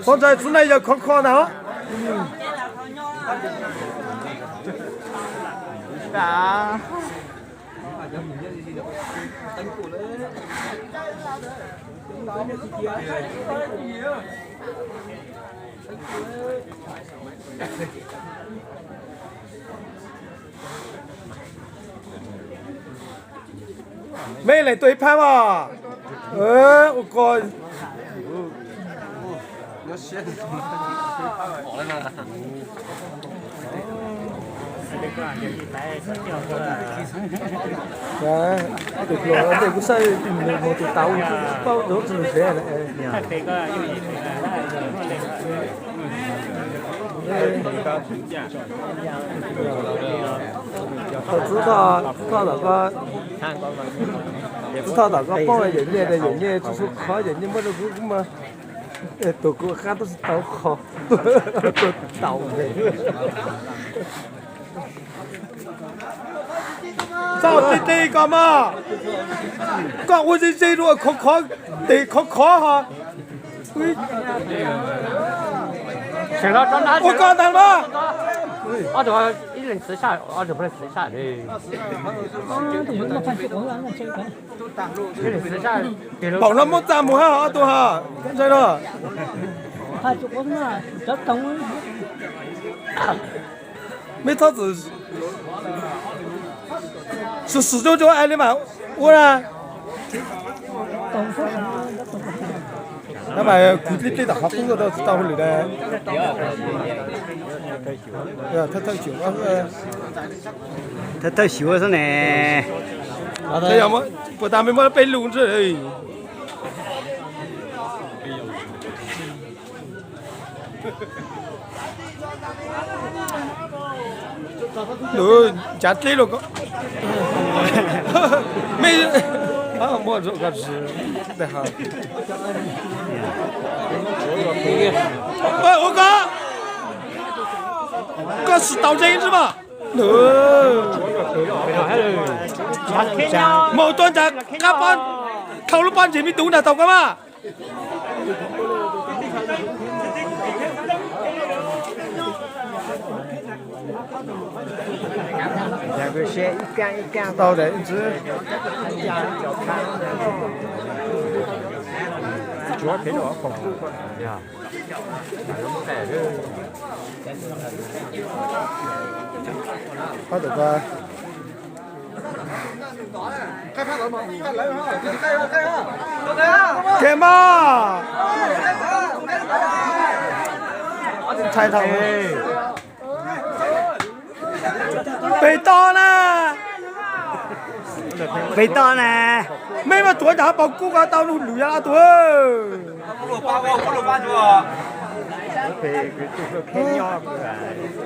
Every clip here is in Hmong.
Txhob ntshai, txiv neej yog khov kho ntag. Mej leej tuaj ib phab mas. Ua ko. Tus hluas ntej kuv saib mus tus tau paub tus tsis lus tsev. Txwv Thoj, Txwv Thoj tom ko, Txwv Thoj tom ko paub yawm nyiaj, yawm nyiaj tsis tshua khov, yawm nyiaj muab rau kuv kuv mas, tus kuv qab tub tsis tau qhov, tus tau. Txoj tij tij ko mas, koj ua ze ze rau khov khov, tes khov khov ho. Ua ko ntag mas. Paum no muab txaj mus hab ob tug ha, ntshai no. Mej txhob txwm swm swm rau rau li mas ua na. Mas kuv dlib dlib tom qhov qub tau tsis tau hauj lwm na. Thawj thawj xyuv xwb ne. Puas tas mej muab peb lus ntshe. Ncav dleb los ko. Mej muab ko, ua ko, koj swm tau ntse ntshe mas. Maum tuaj ncav qab pob, thau lub pob ntseg me tub ntag tau koj mas. Tau, Qab tom ko. Ke mas. Ntshai dhau. Pem toj na. Pem toj na. Mej mas tuav nram hauv paus kub ko tau lwm yam tug.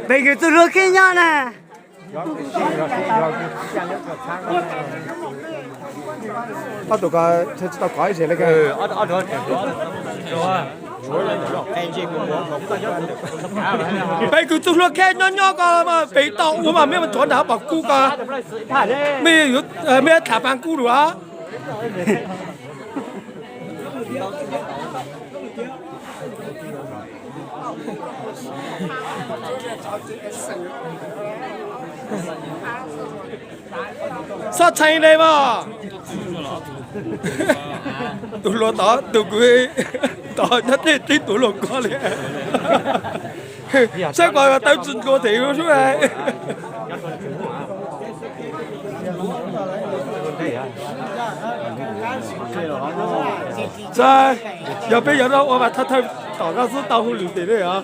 Pem kws txuj hlua kheb nyob na. Ob tug ko tsis tau kov ib zes li. Pem kws txuj hlua kheb nyob nyob ko mas pem toj ua mas mej mas tuav nram hauv paus kub ko. Mej, mej tham paas kub lug os. Xob txheej li mas. Tus hluas tod, tus kuv tod nyob tej tib tuav luag ko li. Saib ko tawv tsis dlua them sub. Txawm yog peb yuav ua mas thawj thawj tom no xwb tau hauj lwm tim li os.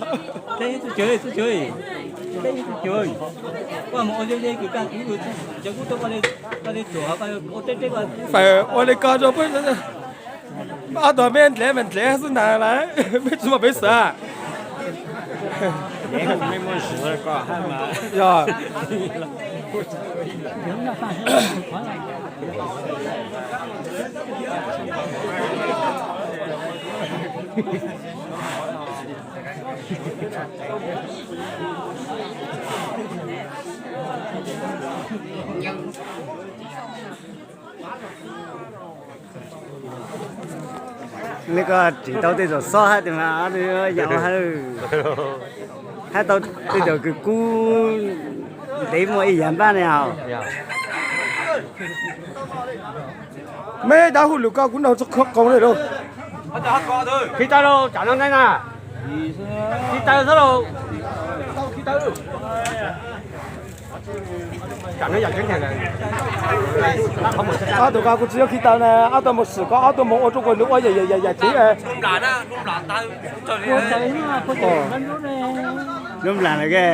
Fais ua li ko rau peb, ob tug mej nrhiav mas nrhiav xwb ntag lawm, peb tsis muaj peev xwm. Yog. Neb koj tseem tau tej zaum xob hab tes mas ob tug yau hab, hab tau tej zaum kws kub ntev muaj ib yav npab ne hos. Meb dab huj lwm koj kuv nug txog qhov qoos le lauj. Khi taw lauj, tsam no ntej na. Khi taw xwb lauj. Ob tug ko kuv tsis yog khi taw na, ob tug mus sim ko ob tug mus ua rau kuv nws ua yam yam yam thiv. Lub nplam lawm ke.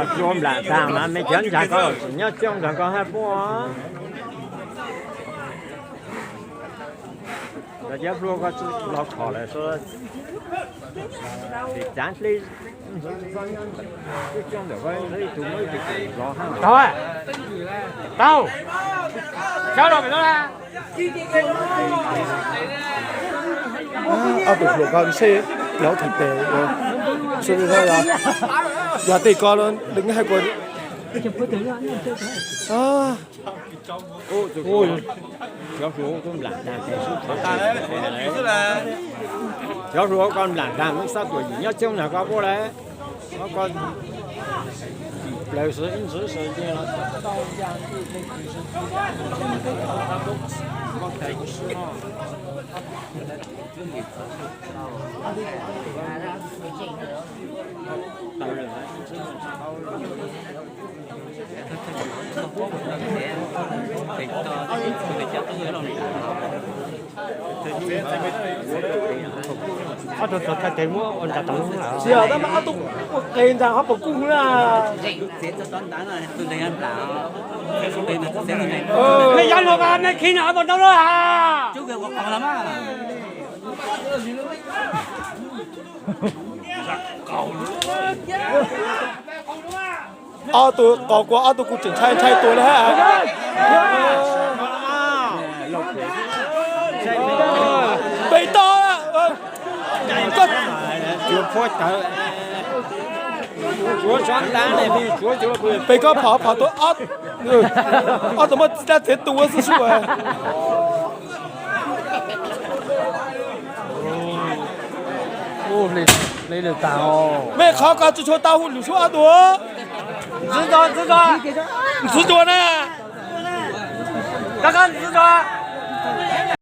Tsis ua nplam tag mas me cov ntsag ko tseem nyob coob nrog koj hab puab. Cov hlua koj tsis los khom lawm, txav dleb ntxhwv txob nyob ntawm koj ib tug muab ib tug los hab. Tau, tau, sawv los pem no na. Ob tug hluas ko seb nyob thaum tes, yog tej ko lawv hais ko. Cov hluas koj nplam tag, lub xab tuam yim nyob coob nrog koj puab lawm. Koj plaws xwb ib ntxwv xwb ces los tau ya. Ob tug txog thaij tes muab ua nram tau lub lawm. Tsis yog, tab mas ob tug ua qe ntag, ho pom kuj na. Mej yog luag mas mej khi na ho pom ntau lub a. Ob tug qos kua ob tug kuj tseem ntshai ntshai tua li hab. Pem toj, pem koj phom phom tua, ob tug muaj dab txiav tua xwb sub. Mej qhov ko tsis tshua tau hu lwm sub ob tug. Ntxwv tua na. Ntxwv tua.